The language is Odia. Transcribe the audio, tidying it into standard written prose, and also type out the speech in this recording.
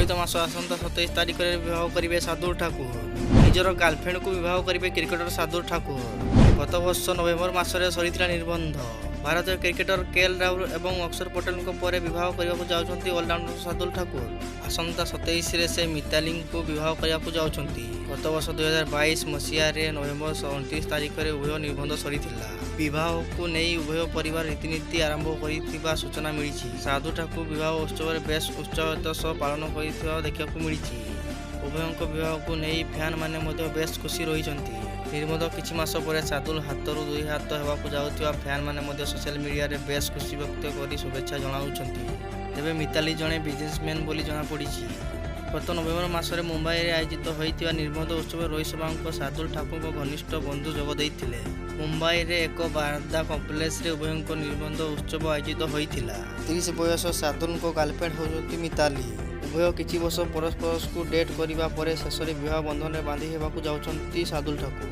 ଚଳିତ ମାସ ଆସନ୍ତା 27 ତାରିଖରେ ବିବାହ କରିବେ ଶାର୍ଦ୍ଦୁଲ ଠାକୁର। ନିଜର ଗାର୍ଲଫ୍ରେଣ୍ଡକୁ ବିବାହ କରିବେ କ୍ରିକେଟର ଶାର୍ଦ୍ଦୁଲ ଠାକୁର। ଗତବର୍ଷ ନଭେମ୍ବର ମାସରେ ସରିଥିଲା ନିର୍ବନ୍ଧ। ଭାରତୀୟ କ୍ରିକେଟର କେଏଲ ରାହୁଲ ଏବଂ ଅକ୍ଷର ପଟେଲଙ୍କ ପରେ ବିବାହ କରିବାକୁ ଯାଉଛନ୍ତି ଅଲରାଉଣ୍ଡର ଶାର୍ଦ୍ଦୁଲ ଠାକୁର। ଆସନ୍ତା 27ରେ ସେ ମିତାଲିଙ୍କୁ ବିବାହ କରିବାକୁ ଯାଉଛନ୍ତି। ଗତବର୍ଷ 2022 ମସିହାରେ ନଭେମ୍ବର 29 ତାରିଖରେ ଉଭୟ ନିର୍ବନ୍ଧ ସରିଥିଲା। ବିବାହକୁ ନେଇ ଉଭୟ ପରିବାର ରୀତିନୀତି ଆରମ୍ଭ କରିଥିବା ସୂଚନା ମିଳିଛି। ଶାର୍ଦ୍ଦୁଲ ଠାକୁର ବିବାହ ଉତ୍ସବରେ ବେଶ୍ ଉତ୍ସାହର ସହ ପାଳନ କରିଥିବା ଦେଖିବାକୁ ମିଳିଛି। ଉଭୟଙ୍କ ବିବାହକୁ ନେଇ ଫ୍ୟାନମାନେ ମଧ୍ୟ ବେଶ୍ ଖୁସି ରହିଛନ୍ତି। ନିର୍ବନ୍ଧ କିଛି ମାସ ପରେ ଶାର୍ଦ୍ଦୁଲ ହାତରୁ ଦୁଇ ହାତ ହେବାକୁ ଯାଉଥିବା ଫ୍ୟାନମାନେ ମଧ୍ୟ ସୋସିଆଲ ମିଡିଆରେ ବେଶ୍ ଖୁସି ବ୍ୟକ୍ତ କରି ଶୁଭେଚ୍ଛା ଜଣାଉଛନ୍ତି। ତେବେ ମିତାଲି ଜଣେ ବିଜନେସମ୍ୟାନ ବୋଲି ଜଣାପଡ଼ିଛି। ଗତ ନଭେମ୍ବର ମାସରେ ମୁମ୍ବାଇରେ ଆୟୋଜିତ ହୋଇଥିବା ନିର୍ବନ୍ଧ ଉତ୍ସବରେ ରୋହିତ ଶର୍ମାଙ୍କ ଶାର୍ଦ୍ଦୁଲ ଠାକୁରଙ୍କ ଘନିଷ୍ଠ ବନ୍ଧୁ ଯୋଗ ଦେଇଥିଲେ। ମୁମ୍ବାଇରେ ଏକ ବାନ୍ଦ୍ରା କମ୍ପ୍ଲେକ୍ସରେ ଉଭୟଙ୍କ ନିର୍ବନ୍ଧ ଉତ୍ସବ ଆୟୋଜିତ ହୋଇଥିଲା। 30 ବୟସ ଶାର୍ଦ୍ଦୁଲଙ୍କ ଗାର୍ଲଫ୍ରେଣ୍ଡ ହେଉଛନ୍ତି ମିତାଲି। ଉଭୟ କିଛି ବର୍ଷ ପରସ୍ପରକୁ ଡେଟ୍ କରିବା ପରେ ଶେଷରେ ବିବାହ ବନ୍ଧନରେ ବାନ୍ଧି ହେବାକୁ ଯାଉଛନ୍ତି ଶାର୍ଦ୍ଦୁଲ ଠାକୁର।